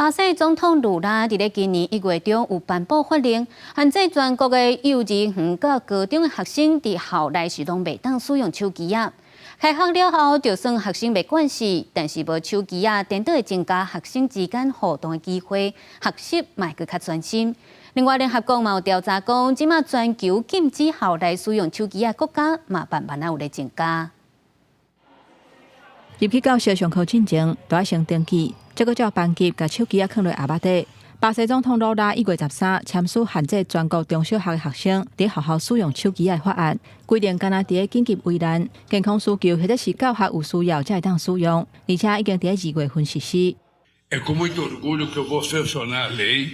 巴西總統盧拉佇咧今年1月中有頒布法令，限制全國的幼稚園佮高中的學生佇校內是攏袂當使用手機仔。開學了後，就算學生袂慣勢，但是無手機仔，顛倒會增加學生之間互動的機會，學習嘛會閣較專心。另外，聯合國嘛有調查講，這馬全球禁止校內使用手機仔國家嘛慢慢仔有咧增加。入去教室上課進前，都愛先登記，才閣照班級共手機仔囥落盒仔底。巴西總統盧拉1月13簽署限制全國中小學的學生佇學校使用手機仔的法案，規定干焦佇咧緊急危難、健康需求或者是教學有需要才會當使用，而且已經佇咧2月份實施。 É com muito orgulho que eu vou sancionar a lei.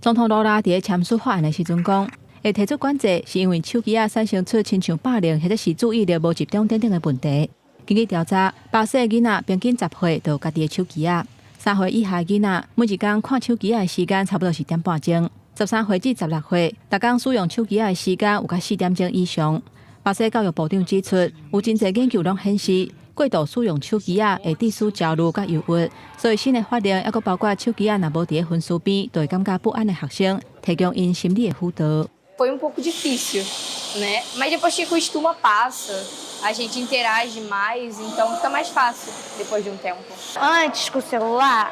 總統盧拉佇咧簽署法案的時陣講，會提出管制是因為手機仔產生出親像霸凌或者是注意力無集中等等的問題。根據調查，巴西的囡仔平均10歲就有家己的手機仔。3歲以下的囡仔，每一工看手機仔的時間差不多是點半鐘；13歲至16歲，逐工使用手機仔的時間有較4點鐘以上。巴西教育部長指出，有真濟研究攏顯示，過度使用手機仔會致使焦慮佮憂鬱，所以新的法令猶閣包括手機仔若無佇咧分數邊，就會感覺不安的學生，提供𪜶心理的輔導。 Foi um pouco difícil, né? Mas depois que acostuma, passa. A gente interage mais, então fica mais fácil depois de um tempo. Antes, com o celular,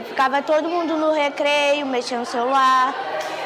ficava todo mundo no recreio, mexendo no celular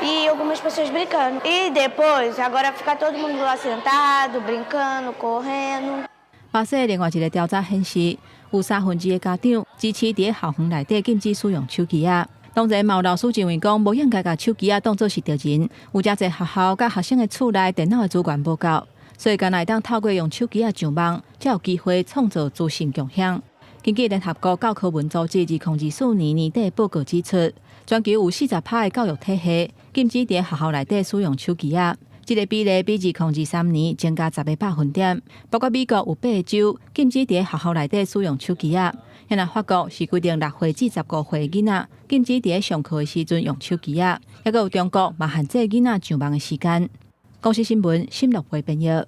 e algumas pessoas brincando. E depois, agora fica todo mundo lá sentado, brincando, correndo. 巴西另外一个調查顯示，有三分之二的家長支持佇咧校園內底禁止使用手機仔。當然，嘛有老師認為講，無應該共手機仔當做是敵人。有誠濟學校佮學生的厝內電腦的資源無夠，所以干焦會當透過用手機仔上網，才有機會創造資訊共享。根據聯合國教科文組織2024年年底報告指出，全球有40%的教育體系禁止佇學校內底使用手機仔。這個比例比2023年增加10個百分點。包括美國有八個州禁止佇學校內底使用手機仔，若法國是規定6歲至15歲囡仔禁止佇上課的時陣用手機仔，猶閣有中國嘛限制囡仔上網的時間。公視新聞，新樂會編譯。